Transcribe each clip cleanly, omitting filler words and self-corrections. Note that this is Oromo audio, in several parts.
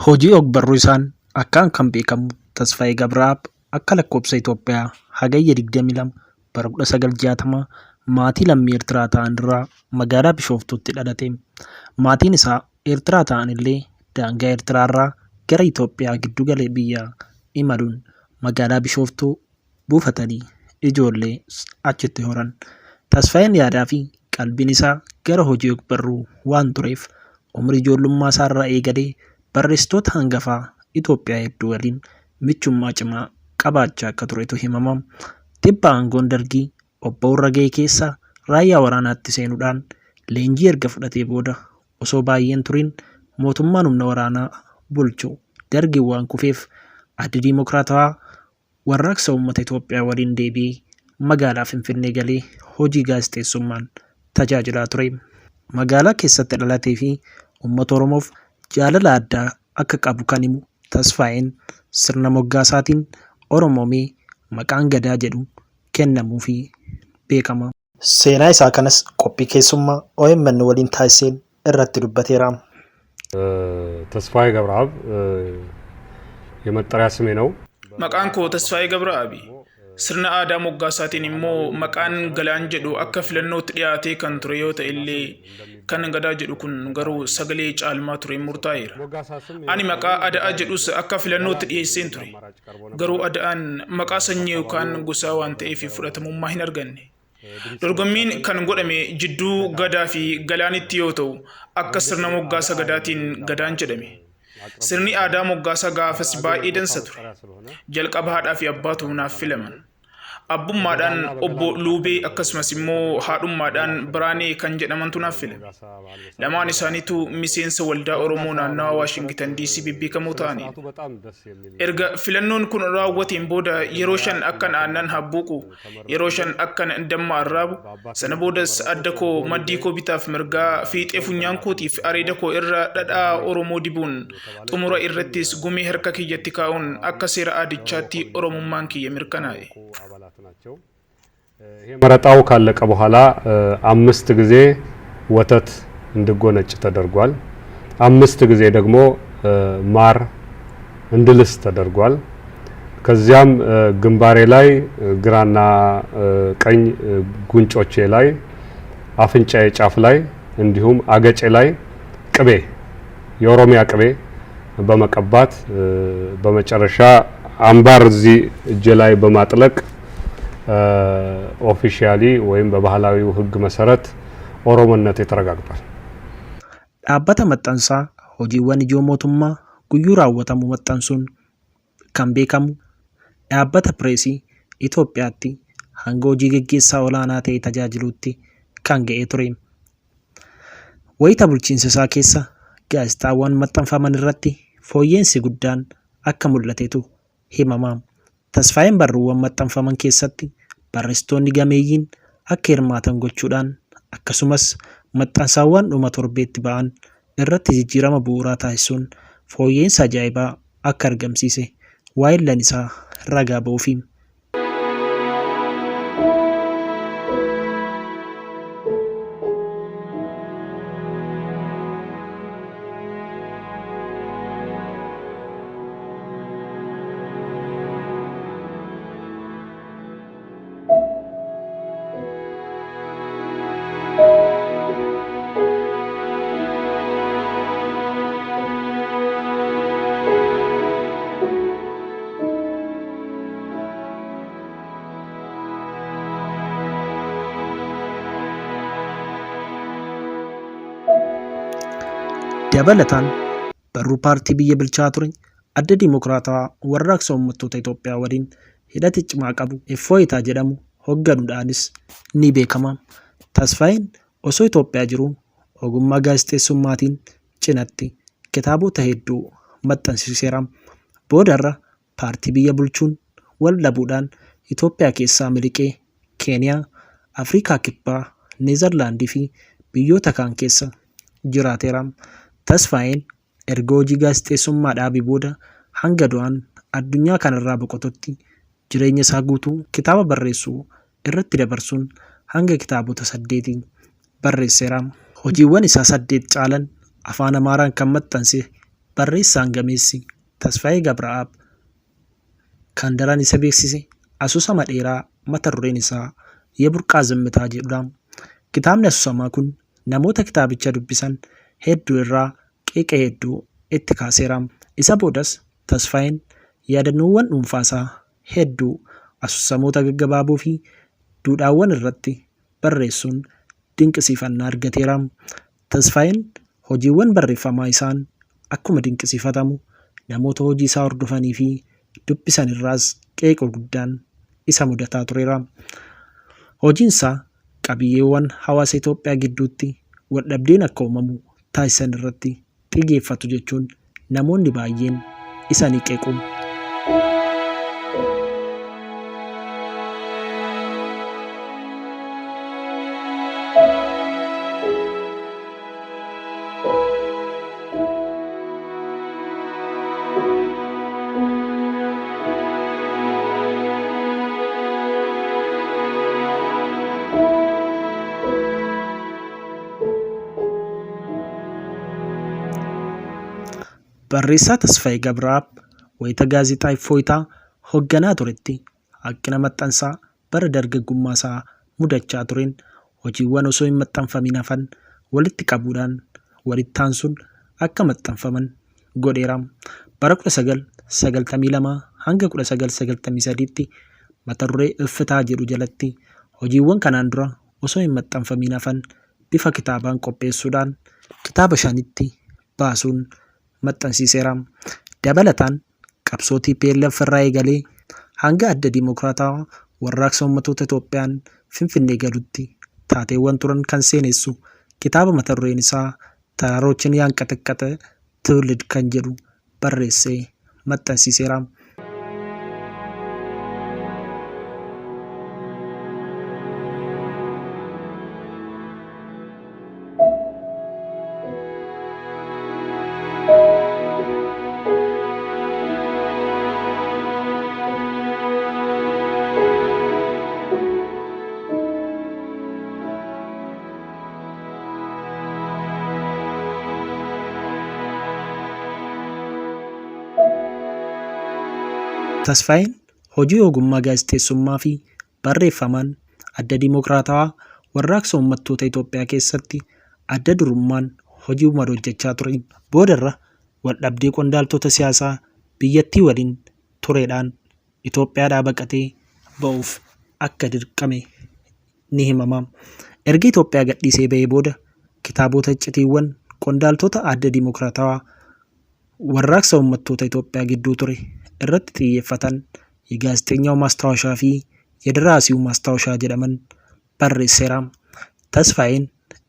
Hojii og-barruu isaan akkaan kan beekamu Tasfaayee Gabra'aab akka lakkoofsa Itoophiyaa Hagayya 22 bara 1960 maatii lammii Eertiraa ta'an irraa magaalaa Bishooftuutti dhalate. Maatiin isaa Eertiraa ta'anillee daangaa Eertiraarraa gara Itoophiyaa giddugala biyyaa imaluun magaalaa Bishooftuu buufatanii ijoollees achitti horan. Tasfaayeen yaadaafi qalbiin isaa gara hojii ogbarruu waan tureef umrii ijoollummaa isaarraa eegalee barreessitoota hangafaa Itoophiyaa hedduu waliin michummaa cimaa qabaachaa akka turetu himama. Tibba aangoon Dargii obba'urra ga'e keessa raayyaa waraanaatti seenuudhaan leenjii erga fudhatee booda osoo baay'ee hin turiin mootummaan humna waraanaa bulchu Dargiin waan kufeef Addi Dimokiraatawaa Warraaqsa Uummata Itoophiyaa waliin deebi'ee magaalaa Finfinnee galee hojii gaazexeessummaan tajaajilaa ture. Magaalaa keessatti dhalatee fi uummata Oromoof jaalala addaa akka qabu kan himu Tasfaayeen, sirna moggaasaatiin Oromoomee maqaan Gadaa jedhu kennamuufii beekama. Seenaa isaa kanas qophii keessummaa omn waliin taasiseen irratti dubbateera. ተስፋዬ ገብረአብ የመጠሪያ ስሜ ነው። Maqaan koo Tasfaayee Gabra'aabi. Sirna aadaa moggaasaatiin immoo maqaan Galaan jedhu akka filannootti dhiyaatee kan ture yoo ta'e illee kan Gadaa jedhu kun garuu sagalee caalmaa tureen murtaa'eera. Ani maqaa Ada'aa jedhus akka filannootti dhiyeesseen ture. Garuu Ada'aan maqaa sanyii yookaan gosaa waan ta'eef fudhatamummaa hin arganne. Dorgommiin kan godhame jidduu Gadaa fi Galaanitti yoo ta'u, akka sirna moggaasa Gadaatiin Gadaan jedhame. Sirni aadaa moggaasa gaafas baay'ee dansa ture. Jalqaba haadhaa fi abbaatu naaf filaman. Abbummaadhaan obbo Luubee akkasumas immoo haadhummaadhaan Biraanee kan jedhamantu naaf filame. Lamaan isaaniitu miseensa Waldaa Oromoo naannawa Waashingitan DC bebbeekamoo ta'aniidha. Erga filannoon kun raawwateen booda yeroo 5 akkan aannan habbuuqu, yeroo 5 akkan damma arraabu, sana boodas adda koo, maddii koo bitaaf mirgaa, fiixee funyaan kootiif areeda koo irra dhadhaa Oromoo dibuun, xumura irrattis gumee harka kiyyatti kaa'uun akka seera aadichaatti Oromummaan kiyya mirkanaa'e. መረጣው ካለቀ በኋላ 5 ጊዜ ወተት እንድጎነጭ ተደርጓል። 5 ጊዜ ደግሞ ማር እንድልስ ተደርጓል። ከዚያም ግንባሬ ላይ ግራና ቀኝ ጉንጮቼ ላይ፣ አፍንጫዬ ጫፍ ላይ እንዲሁም አገጬ ላይ ቅቤ የኦሮሚያ ቅቤ በመቀባት በመጨረሻ አምባር እዚህ እጄ ላይ በማጥለቅ ኦፊሻሊ ወይም በባህላዊው ሕግ መሰረት ኦሮሞነቴ ተረጋግጧል። Dhaabbata maxxansaa hojiiwwan ijoo mootummaa guyyuu raawwatamu maxxansuun kan beekamu Dhaabbata Pireesii Itoophiyaatti hanga hojii geggeessaa olaanaa ta'ee tajaajiluutti kan ga'e ture. Wayita bulchiinsa isaa keessa gaazexaawwan maxxanfaman irratti fooyya'insi guddaan akka mul'atetu himama. Tasfaayeen barruuwwan maxxanfaman keessatti barreessitoonni gameeyyiin akka hirmaatan gochuudhaan akkasumas maxxansaawwan dhuma torbeetti ba'an irratti jijjiirama bu'uuraa taasisuun fooyya'insa ajaa'ibaa akka argamsiise waahillan isaa ragaa ba'uufi. Dabalataan barruu paartii biyya bulchaa ture Adda Dimokiraatawaa Warraaqsa Uummattoota Itoophiyaa waliin hidhata cimaa qabu Effooyitaa jedhamu hogganuudhaanis ni beekama. Tasfaayeen osoo Itoophiyaa jiruu ogummaa gaazexeessummaatiin cinatti kitaabota hedduu maxxansiiseera. Boodarra paartii biyya bulchuun wal dhabuudhaan Itoophiyaa keessaa miliqee Keeniyaa, Afrikaa Kibbaa, Neezarlaandii fi biyyoota kaan keessa jiraateera. Tasfaayeen erga hojii gaazexeessummaa dhaabee booda hanga du'aan addunyaa kanarraa boqotutti jireenya isaa guutuu kitaaba barreessuu irratti dabarsuun hanga kitaabota saddeetii barreesseera. Hojiiwwan isaa 8 caalan Afaan Amaaraan kan maxxanse Barreessaan gameessi Tasfaayee Gabra'aab kan daran isa beeksise asoosama dheeraa mata dureen isaa Yeburqaa Zimmitaa jedhudha. Kitaabni asoosamaa kun namoota kitaabicha dubbisan hedduu irraa qeeqa hedduu itti kaaseera. Isa boodas Tasfaayeen yaadannoowwan dhuunfaasaa hedduu asoosamoota gaggabaaboo fi duudhaawwan irratti barreessuun dinqisiifannaa argateera. Tasfaayeen hojiiwwan barreeffamaa isaan akkuma dinqisiifatamu namoota hojii isaa hordofanii fi dubbisan irraas qeeqa guddaan isa mudataa tureera. Hojiin isaa qabiyyeewwan hawaasa Itoophiyaa gidduutti waldhabdeen akka uumamu taasisan irratti xiyyeeffatu jechuun namoonni baay'een isa ni qeequ. Barreessaa Tasfaayee Gabra'aab wayita gaazexaa Iffooyitaa hoogganaa turetti hanqina maxxansaa bara dargaggummaa isaa mudachaa tureen hojiiwwan osoo hin maxxanfamin hafan walitti qabuudhaan walitti aansuun akka maxxanfaman godheera. Bara 1992 hanga 1993tti mata duree Iffitaa jedhu jalatti hojiiwwan kanaan dura osoo hin maxxanfamin hafan bifa kitaabaan qopheessuudhaan kitaaba shanitti baasuun maxxansiiseera. Dabalataan qabsoo TPLF irraa eegalee hanga adda Dimokiraatawaa warraaqsa uummattoota Itoophiyaan Finfinnee galutti taateewwan turan kan seenessu kitaaba mata dureen isaa Taraaroochin Yaanqaxaqqaxe Tiwulid kan jedhu barreessee maxxansiiseera. Tasfaayeen hojii ogummaa gaazexeessummaa fi barreeffamaan adda Dimokiraatawaa warraaqsa uummattoota Itoophiyaa keessatti adda durummaan hojii hojjechaa ture. Boodarra waldhabdee qondaaltota siyaasaa biyyattii waliin tureedhaan Itoophiyaadhaa baqatee ba'uuf akka dirqame ni himama. Erga Itoophiyaa gadhiisee ba'ee booda kitaabota iccitiiwwan qondaaltota adda Dimokiraatawaa warraaqsa uummattoota Itoophiyaa gidduu ture irratti xiyyeeffatan የጋዜጠኛው ማስታወሻ fi የደራሲው ማስታወሻ jedhaman barreesseera. Tasfaayeen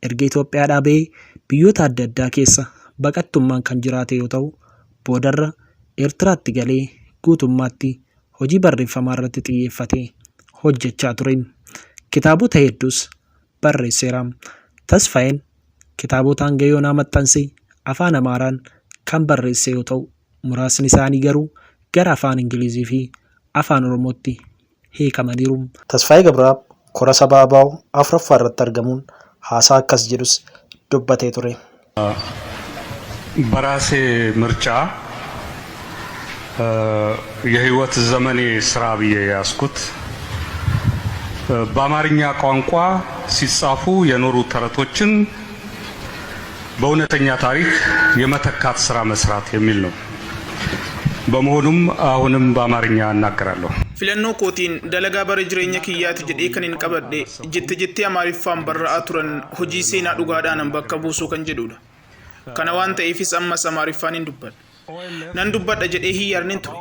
erga Itoophiyaadhaa ba'ee biyyoota adda addaa keessa baqattummaan kan jiraate yoo ta'u, boodarra Eertiraatti galee guutummaatti hojii barreeffamaa irratti xiyyeeffatee hojjechaa ture. Kitaabota hedduus barreesseera. Tasfaayeen kitaabota hanga yoonaa maxxanse afaan Amaaraan kan barreesse yoo ta'u, muraasni isaanii garuu gara afaan Ingilizii fi afaan Oromootti hiikamaniiru. Tasfaayee Gabraab kora sabaa ABO afuraffaa irratti argamuun haasaa akkas jedhus dubbatee ture. በራሴ ምርጫ የህይወት ዘመኔ ስራ ብዬ ያዝኩት በአማርኛ ቋንቋ ሲጻፉ የኖሩ ተረቶችን በእውነተኛ ታሪክ የመተካት ስራ መስራት የሚል ነው። በመሆኑም አሁንም በአማርኛ እናገራለሁ። Filannoo kootiin dalagaa bara jireenya kiyyaati jedhee kan hin qabadhe jette jettee Amaariffaan barraa'aa turan hojii seenaa dhugaadhaan bakka buusuu kan jedhudha. Kana waan ta'eefis ammas Amaariffaan hin dubbadha. Nan dubbadha jedhee hin yaadne ture.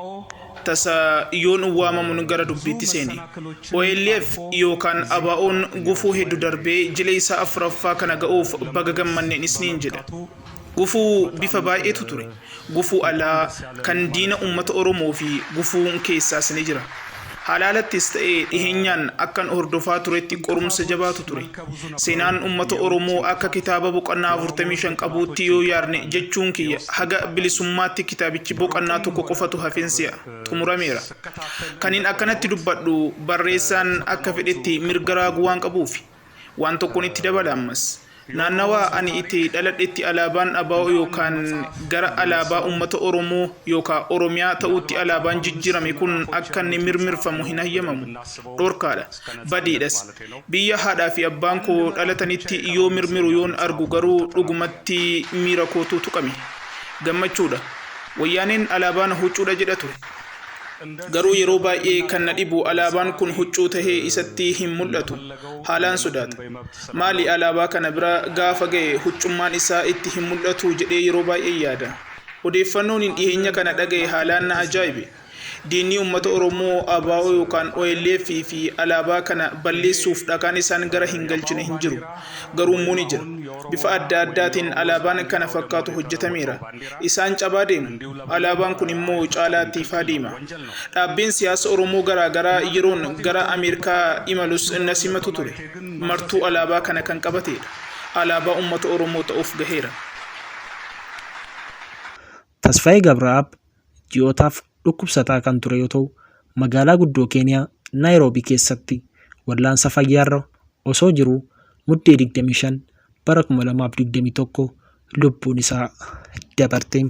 Tasa yoon waamamuun gara dubbiitti seene. OLF yookaan ABO'n gufuu hedduu darbee jilee isaa afuraffaa kana ga'uuf baga gammanneen isniin jedha. Gufuu bifa baay'eetu ture. Gufuu alaa kan diina uummata Oromoo fi gufuun keessaas ni jira. Halaalattis ta'ee dhiheenyaan akkan hordofaa turetti qorumsa jabaatu ture. Seenaan uummata Oromoo akka kitaaba boqonnaa 45 qabuutti yoo yaadne jechuun kiyya haga bilisummaatti kitaabichi boqonnaa tokko qofatu hafeensi'a xumurameera. Kaniin akkanatti dubbadhu barreessaan akka fedhetti mirga raaguu waan qabuufi. Waan tokkoon itti dabala ammas. Naannawa ani itti dhaladhetti alaabaan ABO yookaan gara alaabaa uummata Oromoo yookaan Oromiyaa ta'utti alaabaan jijjiirame kun akka inni mirmirfamu hin hayyamamu. Dhorkaadha. Badiidhas. Biyya haadhaa fi abbaan koo dhalatanitti yoo mirmiru yoon argu garuu dhugumatti miira kootu tuqame. Gammachuudha. Wayyaaneen alaabaan huccuudha jedha ture. Garuu yeroo baay'ee kan na dhibu alaabaan kun huccuu tahee isatti hin mul'atu. Haalaan sodaata. Maali alaabaa kana bira gaafa ga'e huccummaan isaa itti hin mul'atu jedhee yeroo baay'ee yaada. Odeeffannoon hin dhiyeenya kana dhaga'e haalaan na ajaa'ibe. Diinni uummata Oromoo ABO yookaan OLF fi alaabaa kana balleessuuf dhakaan isaan gara hin galchine hin jiru. Garuu immoo ni jira. Bifa adda addaatiin alaabaan kana fakkaatu hojjetameera. Isaan cabaa deemu. Alaabaan kun immoo caalaatti ifaa deema. Dhaabbiin siyaasa Oromoo garaa garaa yeroon gara Ameerikaa imalus na simatu ture. Martuu alaabaa kana kan qabatedha. Alaabaa uummata Oromoo ta'uuf gaheera. Tasfaayee Gabra'aab ji'ootaaf dhukkubsataa kan ture yoo ta'u, magaalaa guddoo Keeniyaa Naayiroobii keessatti wallaansa fayyaarra osoo jiruu Muddee 25 bara 2021 lubbuun isaa dabarte.